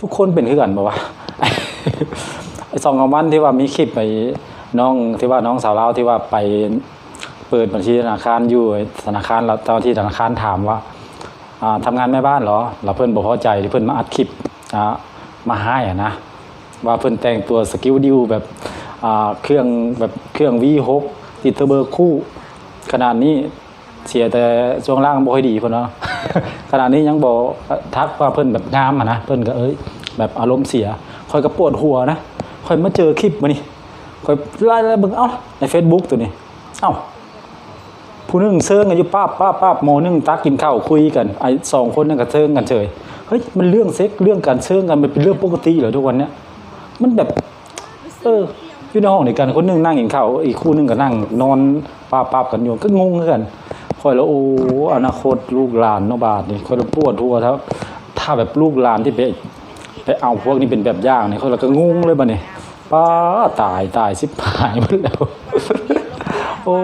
ທຸກຄົນເປັນຄືກັນບໍ່ວະ? ສອງສາມວັນທີ່ວ່າມີຄລິບໄອ້ນ້ອງ ທີ່ວ່ານ້ອງສາວລາວທີ່ວ່າໄປເປີດບັນຊີທະນາຄານຢູ່ທະນາຄານ ແລ້ວເຈົ້າໜ້າທີ່ທະນາຄານຖາມວ່າ ອ່າ ທຳງານແມ່ບ້ານເຫລອ? ແລ້ວເພິ່ນບໍ່ພໍໃຈທີ່ເພິ່ນມາອັດຄລິບ ອ່າ ມາຮ້າຍຫັ້ນນະ ວ່າເພິ່ນແຕ່ງຕົວສະກິວດິວແບບ ອ່າ ເຄື່ອງແບບເຄື່ອງ ວີຫົກ ຕິດເທີເບີຄູ່ ຂະໜາດນີ້ ເສຍແຕ່ຊ່ວງລ່າງບໍ່ຄ່ອຍດີເພິ່ນວ່າ ຂະໜາດນີ້ຍັງບໍ່ທັກວ່າເພິ່ນແບບງາມຫັ້ນນະ ເພິ່ນກໍເອີຍແບບອາລົມເສຍ. ຂ້ອຍກໍປວດຫົວນະ ຂ້ອຍມາເຈີຄລິບມື້ນີ້ ຂ້ອຍໄລ່ໆເບິ່ງ ເອົ້າ ໃນເຟສບຸກໂຕນີ້ ເອົ້າ ຜູ້ໜຶ່ງເຊີງກັນຢູ່ປາບໆ ໝໍໜຶ່ງຕັກກິນເຂົ້າຄຸຍກັນ ໄອ້ສອງຄົນນັ້ນກໍເຊີງກັນເສີຍ. ເຮີ້ຍ ມັນເລື່ອງເຊັກ ເລື່ອງການເຊີງກັນ ມັນເປັນເລື່ອງປົກກະຕິແລ້ວທຸກວັນເນີ້ຍ ມັນແບບ ເອີ ຢູ່ໃນຫ້ອງດຽວກັນ ຄົນໜຶ່ງນັ່ງກິນເຂົ້າ ອີກຄູ່ໜຶ່ງກໍນັ່ງນອນປາບໆກັນຢູ່ ກໍງົງຄືກັນ. ຂ້ອຍລະ ໂອ້ ອະນາຄົດລູກຫຼານເນາະ ບາດນີ້ຂ້ອຍລະປວດຫົວ. ຖ້າ ຖ້າແບບລູກຫຼານທີ່ໄປ ໄປເອົາພວກນີ້ເປັນແບບຢ່າງນີ້ ຂ້ອຍລະກໍງົງເລີຍບາດນີ້ ປ້າ ຕາຍ ຕາຍ ຊິບຫາຍໝົດແລ້ວ ໂອ້.